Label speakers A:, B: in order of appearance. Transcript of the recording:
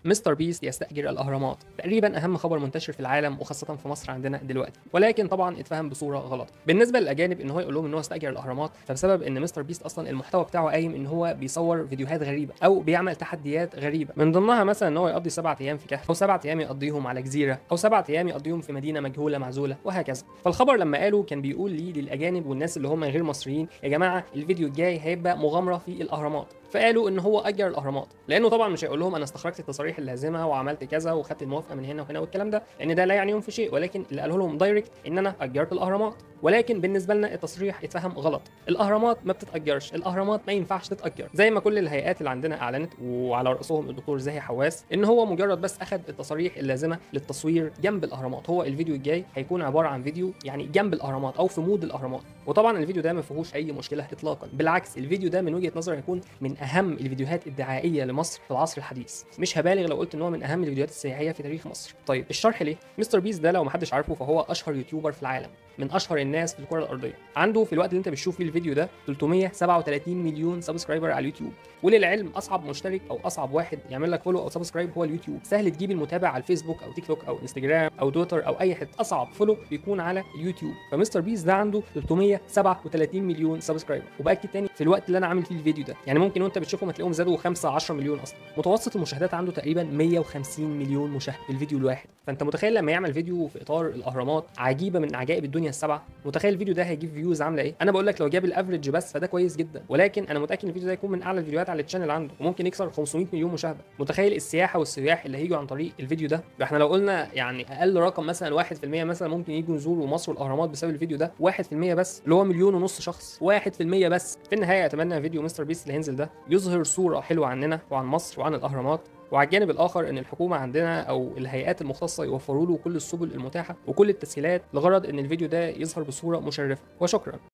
A: مستر بيست يستأجر الأهرامات، تقريبا أهم خبر منتشر في العالم وخاصة في مصر عندنا دلوقتي، ولكن طبعا اتفهم بصورة غلط. بالنسبة للأجانب إن هو يقول لهم إن هو استأجر الأهرامات، فبسبب إن مستر بيست أصلا المحتوى بتاعه قايم إن هو بيصور فيديوهات غريبة أو بيعمل تحديات غريبة، من ضمنها مثلا إن هو يقضي 7 أيام في كهف، أو 7 أيام يقضيهم على جزيرة، أو 7 أيام يقضيهم في مدينة مجهولة معزولة وهكذا. فالخبر لما قالوا كان بيقول لي للأجانب والناس اللي هم غير مصريين، يا جماعة الفيديو الجاي هيبقى مغامرة في الأهرامات، فقالوا ان هو اجر الاهرامات، لانه طبعا مش هيقول لهم انا استخرجت التصاريح اللازمة وعملت كذا وخدت الموافقة من هنا وهنا والكلام ده، لان ده لا يعنيهم في شيء، ولكن اللي قاله لهم direct ان انا اجرت الاهرامات. ولكن بالنسبة لنا التصريح اتفهم غلط، الاهرامات ما بتتاجرش، الاهرامات ما ينفعش تتاجر، زي ما كل الهيئات اللي عندنا اعلنت وعلى راسهم الدكتور زاهي حواس ان هو مجرد بس اخذ التصاريح اللازمة للتصوير جنب الاهرامات. هو الفيديو الجاي هيكون عبارة عن فيديو يعني جنب الاهرامات او في mood الاهرامات، وطبعا الفيديو ده ما فيهوش اي مشكلة اطلاقا، بالعكس الفيديو ده من وجهه نظري هيكون من اهم الفيديوهات الدعائية لمصر في العصر الحديث، مش هبالغ لو قلت ان هو من اهم الفيديوهات السياحية في تاريخ مصر. طيب الشرح ليه؟ مستر بيست ده لو محدش عارفه فهو اشهر YouTuber في العالم، من اشهر الناس في الكره الارضية، عنده في الوقت اللي انت بتشوف فيه الفيديو ده 337 مليون subscriber على اليوتيوب. وللعلم اصعب مشترك او اصعب واحد يعمل لك follow او subscribe هو اليوتيوب، سهل تجيب المتابع على الفيسبوك او تيك توك او انستجرام او تويتر او اي حتة، اصعب follow بيكون على اليوتيوب. فمستر بيست ده عنده 337 مليون subscriber، وباكد تاني في الوقت اللي انا عامل فيه الفيديو ده، يعني ممكن وانت بتشوفه ما تلاقيهم زادوا 5 10 مليون اصلا. متوسط المشاهدات عنده تقريبا 150 مليون مشاهد في الفيديو الواحد، فانت متخيل لما يعمل فيديو في اطار الاهرامات عجيبة من عجائب الدنيا السبعة، متخيل الفيديو ده هيجيب views عامله ايه؟ انا بقول لك لو جاب ال average بس فده كويس جدا، ولكن انا متاكد ان الفيديو ده هيكون من اعلى الفيديوهات على ال channel عنده، وممكن يكسر 500 مليون مشاهده. متخيل السياحة والسياح اللي هيجوا عن طريق الفيديو ده؟ احنا لو قلنا يعني اقل رقم مثلا 1% مثلا ممكن يجوا يزوروا مصر والاهرامات بسبب الفيديو ده، 1% بس اللي هو 1.5 مليون شخص، 1% بس. في النهاية اتمنى فيديو مستر بيست اللي هينزل ده يظهر صوره حلوة عننا وعن مصر وعن الاهرامات، وعلى الجانب الاخر ان الحكومة عندنا او الهيئات المختصة يوفروا له كل السبل المتاحة وكل التسهيلات لغرض ان الفيديو ده يظهر بصورة مشرفة. وشكرا.